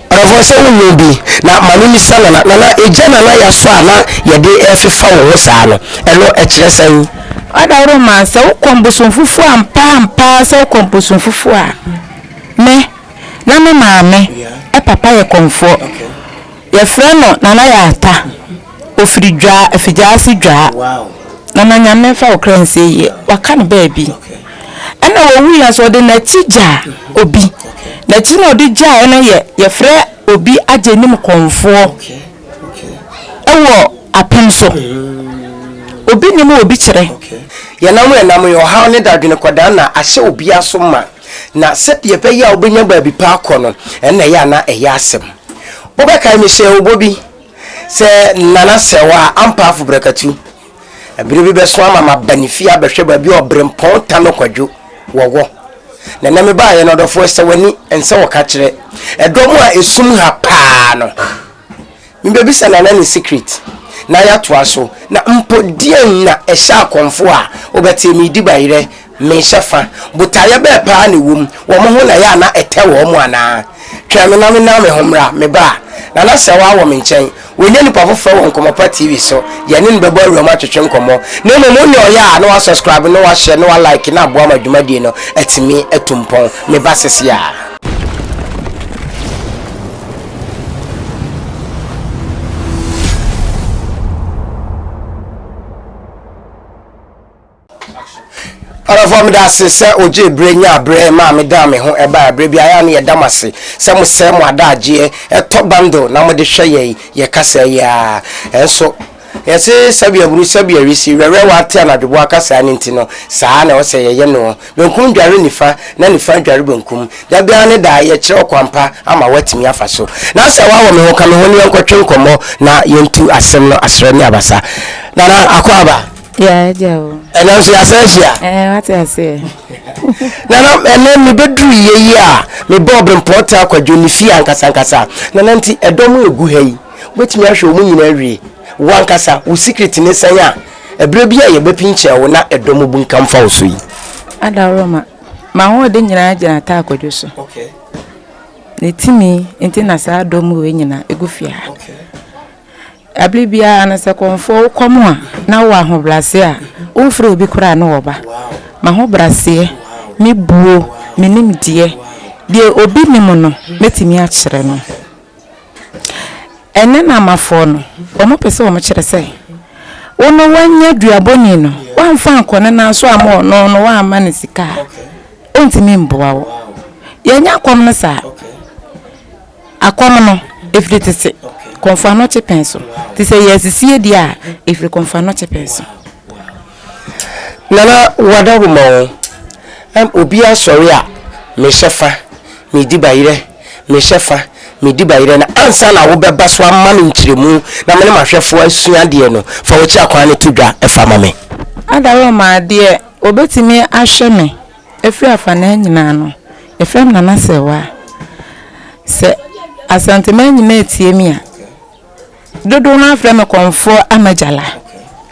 Ɔdɔfoɔ sɛ wonyɛ bi na ma me misa Nana, Nana egya na na yɛasɔ a na yɛde refefa wo ho saa no, ɛno ɛkyerɛ sɛn? Ɔdawuroma, sɛ wokɔ mbosomfufuo ampa ampa ara sɛ wokɔ mbosomfufuo a, me na me maame papa yɛ kɔmfoɔ. Yɛfrɛ no Nana Yaata. Ɔfiri Dwaa, Afigyaase Dwaa. Nana Nyame mfa wo kra nsie yie. Waka no baabi. Ɛna ɔwuiɛ nso ɔde n'akyi gyaa obi. N'akyi na ɔde gyaeɛ no yɛ yɛfrɛ obi Agyenim Kɔmfoɔ ɛwɔ apem so. Obi nim obi kyerɛ. Yɛnam yɛnam yi, ɔhaw ne dadwene kɔdaa na ahyɛ obiara so ma. Na sɛdeɛ ɛbɛyɛ a wobɛnya baabi pa akɔ no, ɛno na ɛyɛ a na ɛyɛ asɛm. Wobɛkae mehyɛɛ wo bɔ bi sɛ Nana Sɛwa Ampaafo Brakatu, bere bi bɛso ama maba ne fie abɛhwɛ baabi a Ɔberempɔn Tano Kwadwo wɔwɔ. Na ɛnnɛ mebaeɛ no, ɔdɔfoɔ, sɛ w'ani nsɛ wɔka kyerɛ ɛdɔm a ɛsum ha paa no. Mebɛbisa Nana ne secret na yɛatoa so. Na mpo deɛn na ɛhyɛ akɔmfoɔ a wobɛte meredi bayerɛ, mehyɛ fa? Botaeɛ bɛɛ paa na ɛwom? Wɔn ho na ɛyɛ a na ɛtɛ wɔn anaa? Twɛn me na mennan me ho mmra. Meba a, Nana Sɛwaa wɔ me nkyɛn. Wɔnnya nipa foforɔ wɔ Nkɔmmɔpa TV so. Yɛne no bɛbɔ awura mu atwetwe nkɔmmɔ. Na mmom wo nea ɔyɛ a na wasubscribe na wahyɛ na walike na aboa ma dwumadie no atumi atu mpɔn. Meba seseaa. Ɔdɔfoɔ meda ase sɛ ogyee berɛ nyaa berɛ maa me daa me ho ɛbaeɛ berɛ biara a ne yɛda mo ase sɛ mo sɛe mo adagyeɛ ɛtɔ bundle na mode hwɛ yɛn yɛ kasa yi ara ɛnso yɛse sɛbi aburu sɛbi awisi wɛwɛ wate anadwoboa kasaa no nti no saa na ɛwɔ sɛ yɛyɛ no Benkum dware nifa na nifa dware benkum. Da biara ne daa yɛkyerɛ ɔkwan pa ama woatumi afa so. Na sɛ woawɔ me ho, ka me ho ne yɛnkɔtwe nkɔmmɔ na yɛntu asɛm no asrɛ ne abasa. Nana Akwaaba. Yeah, agya o. Ɛnɛ nso yɛasan ahyia. Ɛɛ, wate aseɛ. Nana, ɛnɛ mebɛduru yɛ yi a, mebɔɔ Berempɔn Taa Kwadwo ne fie ankasa ankasa. Nana nti ɛdɔm egu ha yi, wobɛtumi ahwɛ wɔn nyinaa awie. Wo ankasa, wo secret ne sɛn a Ɛberɛ bi a yɛbɛpinkyɛn wo na ɛdɔm bunkam fa wo so yi. Adaworoma, m'ahoɔden nyinaa gyina Taa Kwadwo so. Ne tumi nti na saa dɔm wei nyinaa ɛgu fie ha. Abere biara no sɛ kɔmfoɔ wokɔm a na wowɔ ahobrɛaseɛ a, womfrɛ obi koraa na wɔba. M'ahobrɛaseɛ, me buo, me nimdeɛ, deɛ obi nim no mɛtumi akyerɛ no. Ɛnnɛ Namafoɔ no, wɔpɛ sɛ wɔkyerɛ sɛ, wo no woanya duabɔni no, woamfa ankɔ ne nan so amma ɔno no woamma no sika a, ɔntumi mboa wo. Yɛnyɛ akɔm no saa. Akɔm no, ɛfiri tete, Kɔmfo Anokye pɛn so. Nti sɛ ɛyɛ asisie deɛ a, ɛfiri Kɔmfo Anokye pɛn so. Nana Wadawoma o, ɛm obiara sɔre a, mehyɛ fa, medi bayerɛ, mehyɛ fa, medi bayerɛ na ansa na wobɛba so ama me nkyerɛmu na me ne m'ahwɛfoɔ asua adeɛ no, fa w'akyi akwan no to dwa fa ma me. Adaworoma, deɛ ɔbɛtumi ahwɛ me afiri afanaa nyinaa no, yɛfrɛ me Nana Serwaa. Sɛ Asanteman nyinaa retie me a, Dodow no ara frɛ me Kɔmfoɔ Amagyala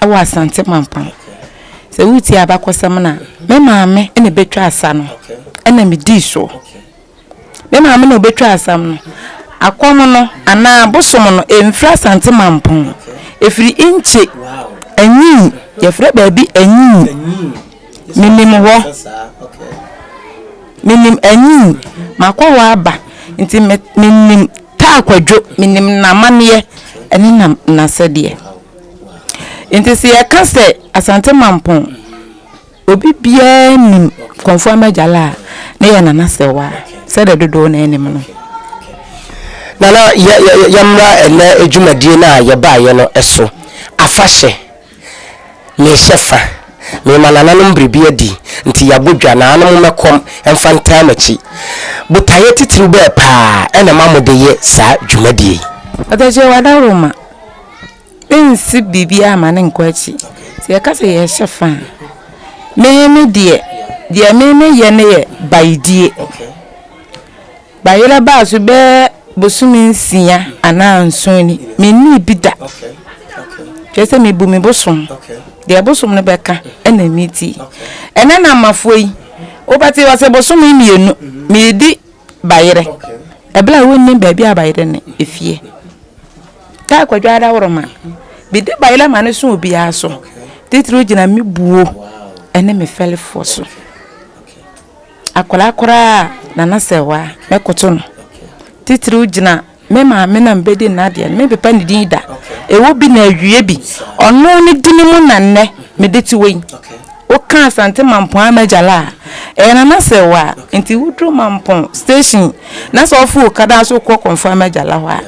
wɔ Asante Mampong. Sɛ woretie abakɔsɛm no a, me maame na ɛbɛtwa asa no ɛna medii soɔ. Me maame na ɔbɛtwa asa no. Akɔm no anaa abosom no ɛmfiri Asante Mampong. Ɛfiri Nkye, Anyii, yɛfrɛ baabi Anyii. Menim hɔ. Menim Anyii. Makɔ hɔ aba nti menim Taa Kwadwo, menim n'amanneɛ ne n'asɛdeɛ. Nti sɛ yɛka sɛ Asante Mampong, obi biara nim Komfo Amagyala a, ne yɛ Nana Serwaa, sɛdeɛ dodoɔ no ara nim no. Nana, yɛ, yɛ, yɛmmra ɛnnɛ dwumadie no a yɛbaeɛ no so. Afahyɛ. Mehyɛ fa. Merema nananom biribi adi, nti yɛabɔ dwa, nananom mmɛkɔm mfa ntaa m'akyi. Botaeɛ titiriw bɛɛ paa na ɛma mode yɛ saa dwumadie yi? Ɔtɛkyerɛ w'adaworoma. Mensi biribiara mma no nkɔ akyi. Sɛ yɛka sɛ yɛrehyɛ fa a, me me deɛ, deɛ me meyɛ no yɛ bayedie. Bayerɛ baa so bɛyɛ bosome nsia anaa nson ni, mennii bi da. Kyerɛ sɛ mebu me bosom. Deɛ bosom no bɛka na medi. Ɛnɛ na amafoɔ yi, wobɛte wɔsɛ bosome mmienu meredi bayerɛ. Ɛberɛ a wonnim baabi a bayerɛ no efie. Taa kwadwo adaworoma. Mede bayerɛ ma no so obiara so. Titiriw gyina me buo ne me fɛlefoɔ so. Akwadaa koraa a Nana Sɛwa mɛkoto no. Titiriw gyina me maame na mebɛdi n'adeɛ no, mempepa ne din da. Ɛwɔ bi na awie bi. Ɔno ne dini mu na nnɛ mede te wei. Woka Asante Mampong Amagyala a, ɛyɛ Nana Sɛwa. Nti woduru Mampong station na sɛ ɔfo okada so kɔ Kɔmfo Amagyala hɔ a,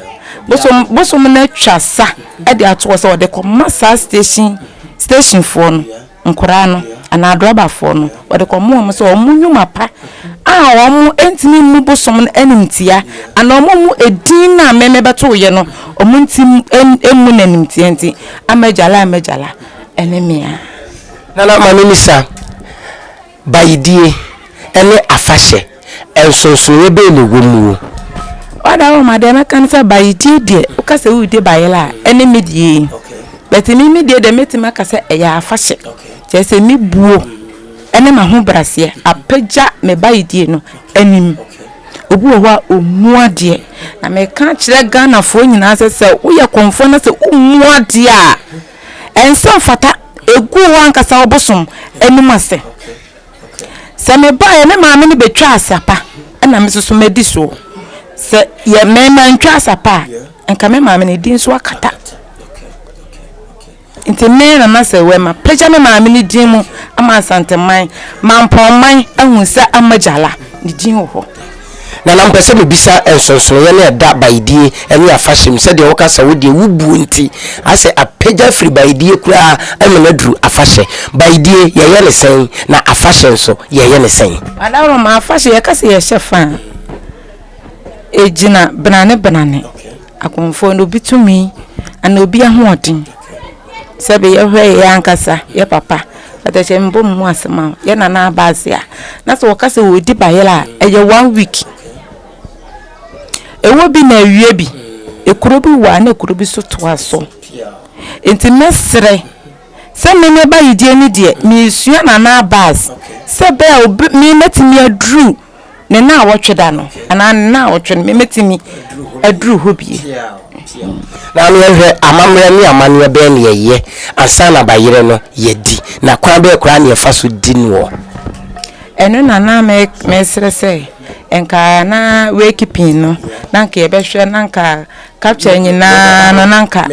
bosom bosom no atwa sa de ato hɔ sɛ ɔde kɔma saa station stationfoɔ no. Nkwadaa no anaa adrɔbafoɔ no, wɔde kɔma wɔn sɛ wɔn nnwuma pa a wɔntumi mmu bosom no animtia anaa wɔmmu edin no a me mebɛtoeɛ no, wɔnti mmu no animtia nti, amagyala amagyala ɛne me a. Nana ma memmisa, Bayidie ne afahyɛ, nsonsonoeɛ bɛn na ɛwɔ mu? Ɔda hɔ ma deɛ mɛka ne sɛ bayidie deɛ woka sɛ woredi bayerɛ a ɛne me deɛ yi but me me deɛ deɛ mɛtumi aka sɛ ɛyɛ afahyɛ kyerɛ sɛ me buo ɛne m'ahobraseɛ apagya me bayidie no anim. Obi wɔ hɔ a ɔmmu adeɛ na meka akyerɛ Ghanafoɔ nyinaa sɛ sɛ woyɛ kɔmfoɔ na sɛ wommu adeɛ a ɛnsɛ mfata ɛgu wo ankasa wo bosom anim ase. Sɛ mebaeɛ me maame no bɛtwa asapa ɛna me nso madi soɔ. Sɛ yɛ me mantwa asapa a nka me maame no din nso akata. Nti me Nana Sewɛ mapagya me maame no din mu ama Asanteman, Mampɔnman ahu sɛ Amagyala ne din wɔ hɔ. Nana mepɛ sɛ mebisa nsonsonoeɛ no a ɛda bayidie ne afahyɛ mu sɛdeɛ woka sɛ wo deɛ wo buo nti ayɛ sɛ apagya afiri bayidie koraa ama no aduru afahyɛ. Bayidie yɛyɛ no sɛn na afahyɛ nso yɛyɛ no sɛn? Adaworoma, afahyɛ yɛka sɛ yɛhyɛ fa a, ɛgyina benane benane. Akɔmfoɔ no obi tumi anaa obi ahoɔden. Sɛbe yɛhwɛ yɛn ankasa yɛ papa katakyɛ mebɔ me mu ase ma wo yɛ nana aba ase a na sɛ wɔka sɛ wɔredi bayerɛ a ɛyɛ one week. Ɛwɔ bi na awie bi. Ekuro bi wɔ a na ekuro bi so toa so. Nti mɛsrɛ sɛ me me bayedie no deɛ meresua nana Abbas sɛ ɛbɛyɛ a obi me mɛtumi aduru Ne nnawɔtwe da no, anaa ne nnawɔtwe no, mɛtumi aduru hɔ bie. Na ano yɛnhwɛ, amammerɛ ne amanneɛ bɛn na yɛyɛ ansa na bayerɛ no yɛadi, na kwan bɛn koraa na yɛfa so di noɔ? Ɛno na na mesrɛ sɛ nka na wakeeping no na nka yɛbɛhwɛ na nka capture nyinaa no na nka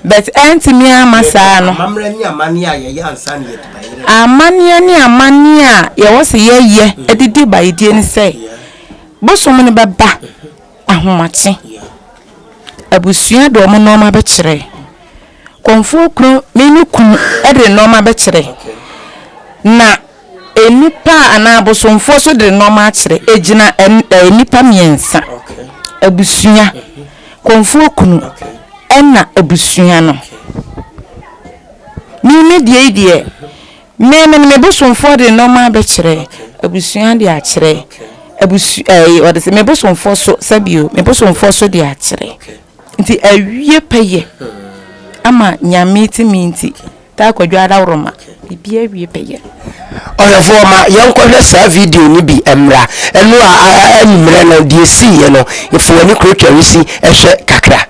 but ɛntumi ama saa no. Amammerɛ ne amanneɛ a yɛyɛ ansa na yɛadi bayerɛ. Amanneɛ ne amanneɛ a yɛwɔ sɛ yɛyɛ de di bayedie ne sɛ, bosom no bɛba ahomakye, abusua de wɔn nnoɔma bɛkyerɛ, kɔmfoɔ kunu, me ne kunu de nnoɔma bɛkyerɛ, na nnipa anaa abosomfoɔ nso de nnoɔma akyerɛ. Ɛgyina nnipa mmiɛnsa, abusua, kɔmfoɔ kunu ɛna abusua no. Me me deɛ yi deɛ, me me me bosomfoɔ de nnoɔma abɛkyerɛ, abusua de akyerɛ, abusu ɛɛ wɔde sɛ me bosomfoɔ so sɛbio me bosomfoɔ so de akyerɛ. Nti awie pɛyɛ ama Nyame tumi nti taa kwadwo adaworoma biribi awie pɛyɛ. Ɔhwɛfoɔ ma yɛnkɔhwɛ saa video no bi mmra. Ɛno a anwummerɛ no deɛ ɛsiiɛ no, fa w'ani kuro twawisi hwɛ kakra.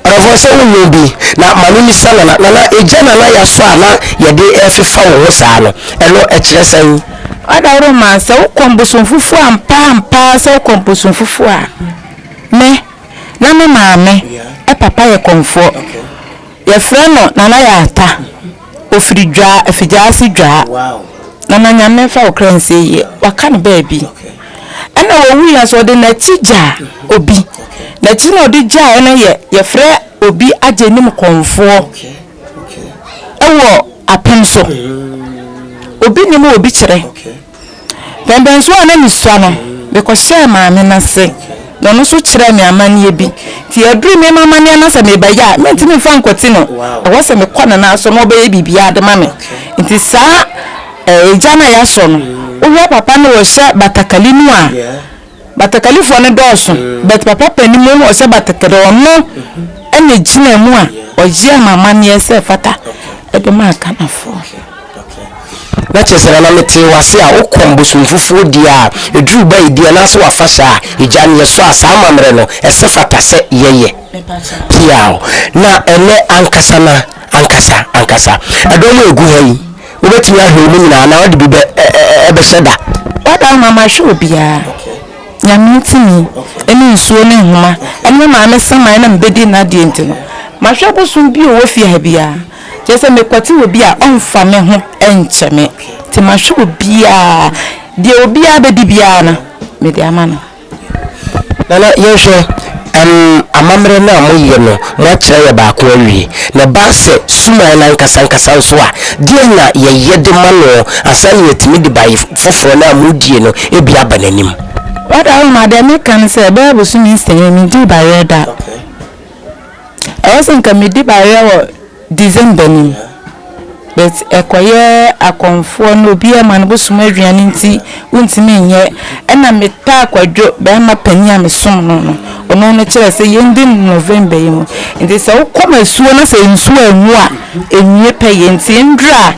Ɔdɔfoɔ sɛ wonyɛ bi na ma me misa nana nana egya nana yasɔ a na yɛde ɛfefa wo ho saa no ɛno ɛkyerɛ sɛn? Ɔdawuroma sɛ wokɔ mbosomfufuo ampa ampa ara sɛ wokɔ mbosomfufuo a me na me maame papa yɛ kɔmfoɔ yɛfrɛ no Nana Yaata. Ofiri Dwaa, Afigyaase Dwaa. Nana Nyame mfa wo kra nsie yie. Waka no baabi. Ɛna ɔwuiɛ nso ɔde n'akyi gyaa obi. N'akyi na ɔde gyaeɛ no yɛ yɛfrɛ obi Agyenim Kɔmfoɔ ɛwɔ apem so. Obi nim obi kyerɛ. Pɛnpɛnsoɔ a na mesua no, mekɔhyɛɛ maame no ase, na ɔno nso kyerɛɛ me amanneɛ bi. Nti ɛduru me m'amanneɛ no sɛ merebɛyɛ a, mentumi mfa nkɔti no. Ɛwɔ sɛ mekɔ ne nan so na ɔbɛyɛ biribiara de ma me. Nti saa egya no a yɛasɔ no, wohwɛ papa no ɔhyɛ batakali no a, Batakalifoɔ no dɔɔso but papa panin mu na ɔhyɛ batakari ɔno na ɛgyina mu a ɔyɛɛ me amanneɛ sɛ ɛfata de maa Ghanafoɔ. Na kyerɛ sɛ nana metee wase a wokɔm bosomfufuo deɛ a ɛduru ba ɛdi anaasɛ wafahyɛ a ɛgya no yɛsɔ a saa amammerɛ no ɛsɛ fata sɛ yɛyɛ piaw na ɛnɛ ankasa na ankasa ankasa ɛdɔm a ɛgu ha yi Wobɛtumi ahwɛ wɔn nyinaa anaa wode bi bɛ bɛhyɛ da? Wada ama mahwɛ obiara. Nyame tumi ne nsuo ne nhoma ne me maame saman na mebɛdi n'adeɛ nti no, mahwɛ bosom bi a ɔwɔ fie ha biara. Kyerɛ sɛ mekwati obi a ɔmfa me ho nkyɛ me. Nti mahwɛ obiara. Deɛ obiara bɛdi biara no, mede ama no. Nana yɛnhwɛ, ɛm amammerɛ no a moyɛ no moakyerɛ yɛ baako awie, na ɛba sɛ suman no ankasa ankasa nso a, deɛn na yɛyɛ de ma no ansa na yɛatumi de bae foforɔ no a modie no bi aba n'anim? W'adaworoma, deɛ meka ne sɛ ɛbɛyɛ bosome nsia yi mendii bayerɛ da. Ɛwɔ sɛ nka medi bayerɛ wɔ December no mu but ɛkɔyɛ akɔmfoɔ no obiara ma no bosom aduane nti wontumi nyɛ ɛna metaa kwadwo bɛrima panin a mesom no no ɔno no kyerɛ sɛ yɛndi no November yi mu nti sɛ wokɔ masuo na sɛ nsuo anwu a ɛnwie pɛyɛ nti ndura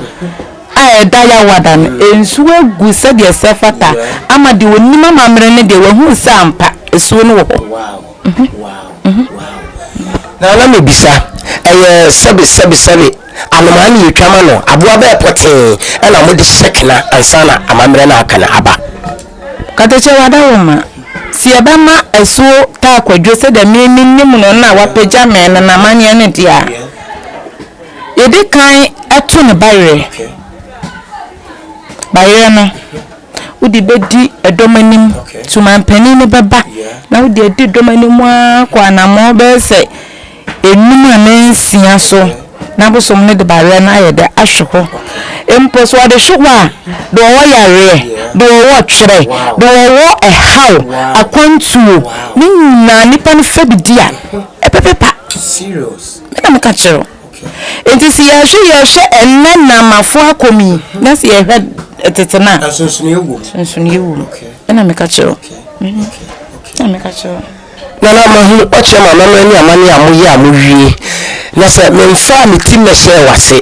a ɛda yawada no nsuo agu sɛdeɛ ɛsɛ fata ama deɛ ɔnim amammerɛ no deɛ wahunu sɛ ampa asuo no wɔ hɔ. Na na mebisa, ɛyɛ sɛbe sɛbe sɛbe anomaa ne yɛtwa ma no, aboa bɛɛ pɔtee ɛna mode hyɛ kena ansa na amammerɛ no aka no aba? Katakyie wada wo ma. Sɛ yɛbɛma asuo taa kwadwo sɛdeɛ me menim no na wapagya me no n'amanneɛ no deɛ a, yɛdi kan to no bayerɛ. Bayerɛ no, wode bɛdi dɔm anim. Sumanpanin no bɛba na wode adi dɔm anim ara kɔ anammɔn bɛyɛ sɛ enum anaa nsia so na bosom no de bareɛ no ayɛ dɛ ahwe hɔ. Mpo sɛ ɔde hwe hɔ a, deɛ ɔwɔ yareɛ, deɛ ɔwɔ twerɛ, deɛ ɔwɔ ɛhaw, akwantuo, ne nyinaa nipa no fa bi di a, ɛbɛpepa. Me na meka kyerɛ wo. Nti sɛ yɛhwɛ yɛhwɛ ɛnnɛ Namafoɔ akɔm yi na sɛ yɛhwɛ tete no a, Nsonsonoeɛ wɔ mu. nsonsonoeɛ wɔ mu. Me na meka kyerɛ wo. Me na meka kyerɛ wo. Nana mahu ɔkyerɛ mo amammerɛ ne amanneɛ a moyɛ a mowie, na sɛ memfaa me ti mmɛhyɛɛ w'ase,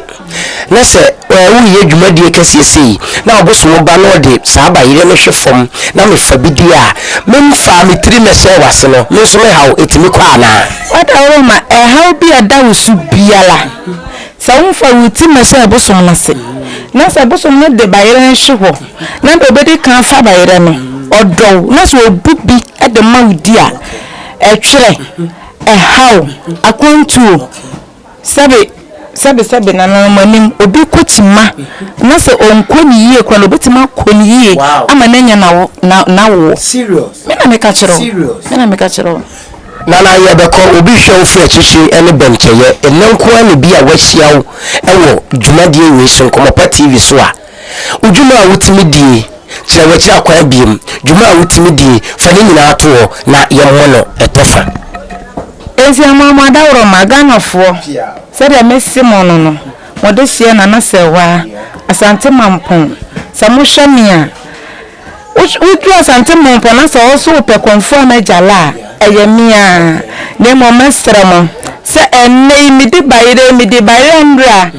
na sɛ woreyɛ dwumadie kɛseɛ sei, na ɔbosom ba na ɔde saa bayerɛ no hwe fam na mefa bi di a, memfaa me tiri mmɛhyɛɛ w'ase no, me nso me haw ɛtumi kɔ anaa? W'adaworoma, ɛhaw bi a ɛda wo so biara, sɛ womfa wo ti mmɛhyɛɛ bosom no ase, na sɛ bosom no de bayerɛ no hwe hɔ, na deɛ ɔbɛdi kan afa bayerɛ no, ɔdɔ wo, na sɛ ɔbu bi de ma wo di a, ɛtwerɛ, ɛhaw, akwantuo, sɛbe, sɛbe, sɛbe, nananom anim, obi kɔ kyima, na sɛ ɔnkɔ ne yie koraa no, ɔbɛtumi akɔ ne yie ama no anya n'awo, na, n'awoɔ. Me na meka kyerɛ wo, me na meka kyerɛ wo. Nana yɛbɛkɔ, obi hwɛ wo firi akyirikyiri ne bɛnkyɛyɛ, nnɛ nko ara na bi a wahyia wo wɔ dwumadie wei so, Nkɔmmɔpa TV so a, Wo dwuma a wotumi die, kyerɛ w'akyiri akwan abiem, dwuma a wotumi die, fa ne nyinaa to hɔ na yɛmmɔ no ɛtɔfa. Enti amoamoa adaworoma, Ghanafoɔ, sɛdeɛ mese mo no no, mo dehyeɛ Nana Serwaa, Asante Mampong, sɛ mohwɛ me a, Woduru Asante Mampong na sɛ wo nso wopɛ Kɔmfoɔ Ama Gyala a, ɛyɛ me ara. Na mmom mɛsrɛ mo sɛ ɛnnɛ yi medi bayerɛ yi, medi bayerɛ nnora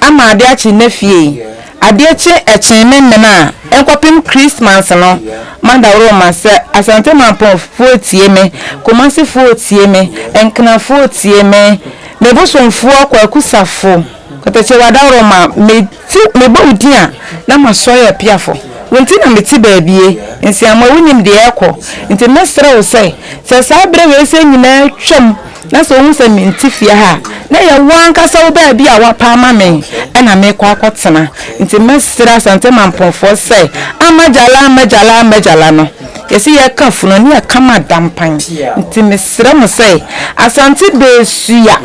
ama adeɛ akye nnɛ fie yi. Adeɛ kye ɛkyee me mena a, ɛnkɔpem Christmas no, m'adaworoma sɛ Asante Mampongfoɔ tie me, Kumasefoɔ tie me, Nkenafoɔ tie me, me bosomfoɔ Kwaku Safo, Kɔtɛkyɛ w'adaworoma, me. Ti, mebɔ wo din a, na masɔre apiafo. Wo nti na mete baabie. Nsiamoa, wonim deɛ ɛrekɔ. Nti mɛsrɛ wo sɛ, sɛ saa berɛ wei sɛ nyinaa twam na sɛ wohu sɛ mente fie ha a, na ɛyɛ wo ankasa wo baabi a woapa ama me na merekɔ akɔtena. Nti mɛsrɛ Asante Mampɔnfoɔ sɛ, Ama Gyala, Ama Gyala, Ama Gyala no, yɛse yɛreka funu ne yɛka ma dampan. Nti mesrɛ mo sɛ, Asante Beesua.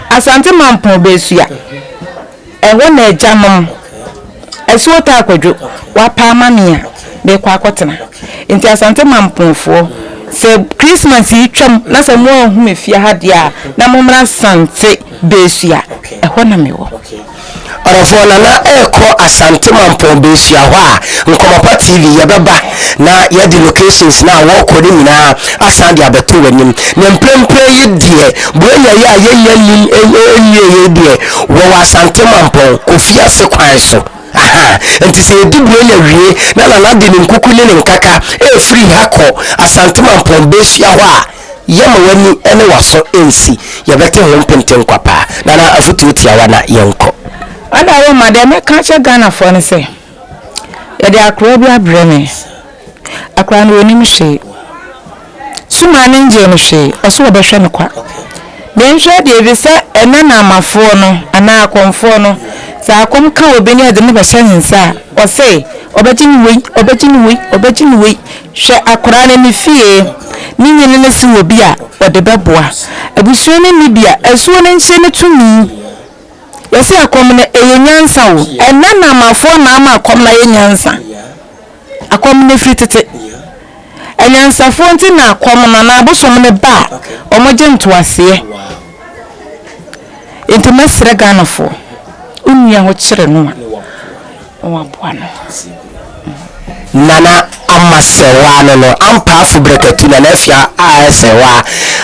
Asante Mampong Besua, ɛhɔ na agyanom Asuo Taa Kwadwo wapa ama me a merekɔ akɔtena. Nti Asante Mampongfoɔ, sɛ Christmas yi twam na sɛ moanhu me fie ha deɛ a, na mommra Asante Besua, ɛhɔ na mewɔ. Ɔdɔfoɔ Nana ɛrekɔ Asante Mampɔn Besua hɔ a, Nkɔmɔpa TV yɛbɛba na yɛde locations no a wɔrekɔ no nyinaa asan de abɛto w'anim. Na mprempren yi deɛ, Buronya yi a yɛnnya nnim nwieɛ yi deɛ, wɔwɔ Asante Mampɔn, Kofi Ase kwan so. Aha, nti sɛ yɛdi Buronya wie na Nana de ne nkuku ne ne nkaka ɛrefiri ha kɔ Asante Mampɔn Besua hɔ a, Yɛmma w'ani ne w'aso nsi, yɛbɛte ho mpentenkwa paa. Nana afotuo tiawa na yɛnkɔ. Ɔda wo ma deɛ mɛka akyerɛ Ghanafoɔ ne sɛ, yɛde akoraa bi abrɛ me. Akoraa no ɔnnim hwee. Sumaa no ngyee no hwee, ɔse ɔbɛhwɛ no kwa. Menhwɛ deɛ ɛfiri sɛ ɛnɛ Namafoɔ no anaa akɔmfoɔ no, sɛ akɔm ka obi ne yɛde no bɛhyɛ ne nsa a, ɔse ɔbɛgye no wei, ɔbɛgye no wei, ɔbɛgye no wei. Hwɛ akoraa no ne fie ne nyini no se wɔ bi a ɔde bɛboa abusua no nni bi a asuo no nhyɛ no tumi. Yɛse akɔm no ɛyɛ nyansa o ɛnɛ namafoɔ na ama akɔm no ayɛ nyansa. Akɔm no firi tete. Anyansafoɔ nti na akɔm no anaa abosom no ba a wɔgye ntoaseɛ. Nti mɛsrɛ Ghanafoɔ wo nua ho kyere no a. na waboa no. Nana Ama Serwaa no no ampaafo brekatu Nana Afia a Serwaa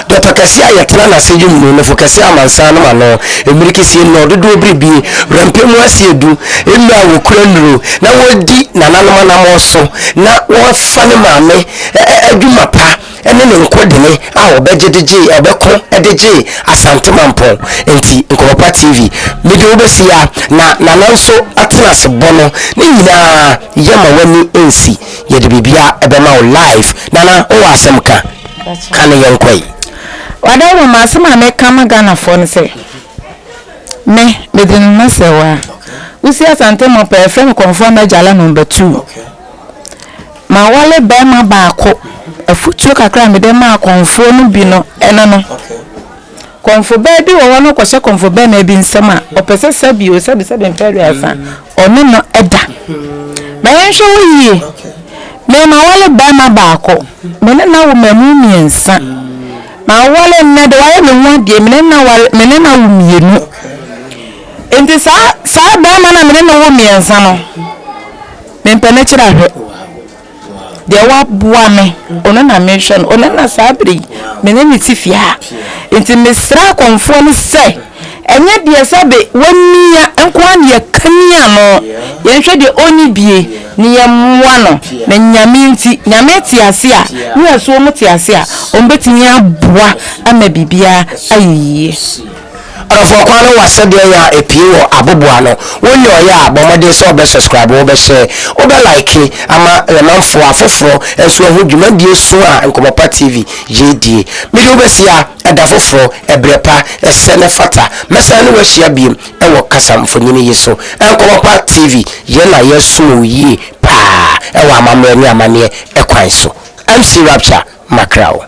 Dɔtɔ kɛseɛ a yɛtena n'ase dwom nu nofo kɛseɛ amansan nom ano Mmirikesie nnɔ dodoɔ biribie Werɛmpɛ mu ase edu Nnuro a wɔkura nnuro na wɔdi nananom anammɔn so na wɔfa ne maame adwuma pa ne ne nkodene a ɔbɛgye de gyee ɔbɛko de gyee Asante Mampɔn nti Nkɔmɔpa TV mede wo bɛsi ha na Nana nso atena ase bɔ no ne nyinaa yɛ ma w'ani nsi. Yɛde biribiara ɛbɛma wo live. Nana wowɔ asɛm ka? Ka ne yɛnkɔ yi. Wada wɔ asɛm a meka ma Ghanafoɔ no sɛ me mede Nana Serwaa. Wosi Asante Mmɔpɛ yɛfrɛ me Kɔmfoɔ Mɛgyala number 2. Mawale barima baako. Afotuo kakra a mede maa kɔmfoɔ no bi no ɛno no. Kɔmfo baa bi wɔ hɔ no kɔhyɛ kɔmfo barima bi nsam a ɔpɛ sɛ sɛbi o sɛbi sɛbi mpɛ aduasa ɔne no da. Ma yɛnhwɛ hɔ yie. Me mawale barima baako. Me ne no awo mmamu mmiɛnsa. Mawale nnɛ de wayɛ me ho adeɛ me ne no aware me ne no awo mmienu. Nti saa saa barima no a me ne no wo mmiɛnsa no mempɛ n'akyiri ahwɛ. Deɛ waboa me, ɔno na mehwɛ no, ɔno na saa berɛ yi me ne no te fie ha. Nti mesrɛ akɔmfoɔ no sɛ, ɛnyɛ deɛ sɛbe wamia nko ara na yɛkamia no, yɛnhwɛ deɛ ɔnni bie na yɛmmoa no, na Nyame nti, Nyame te ase a, ne yɛso wɔn te ase a, wɔbɛtumi aboa ama biribiara ayɛ yie. Ɔdɔfoɔ kwan no w'asɛdeɛ yɛ a ɛpue wɔ aboboa no wo nyɔɔyɛ a bɔ mmɔden sɛ wobɛ subscribe wobɛ share wobɛ like ama yɛmanfoɔ afoforɔ nso ahu dwumadie su a Nkɔmmɔpa TV yɛdie. Mede wo bɛsia ɛda foforɔ ɛberɛ pa ɛsɛ na ɛfata mɛsan ne wo ahyia biom ɛwɔ kasa mfonini yi so. Nkɔmmɔpa TV yɛn na yɛsom wo yie paa ɛwɔ amammerɛ ne amanneɛ ɛkwan so. MC Rapture makra wo.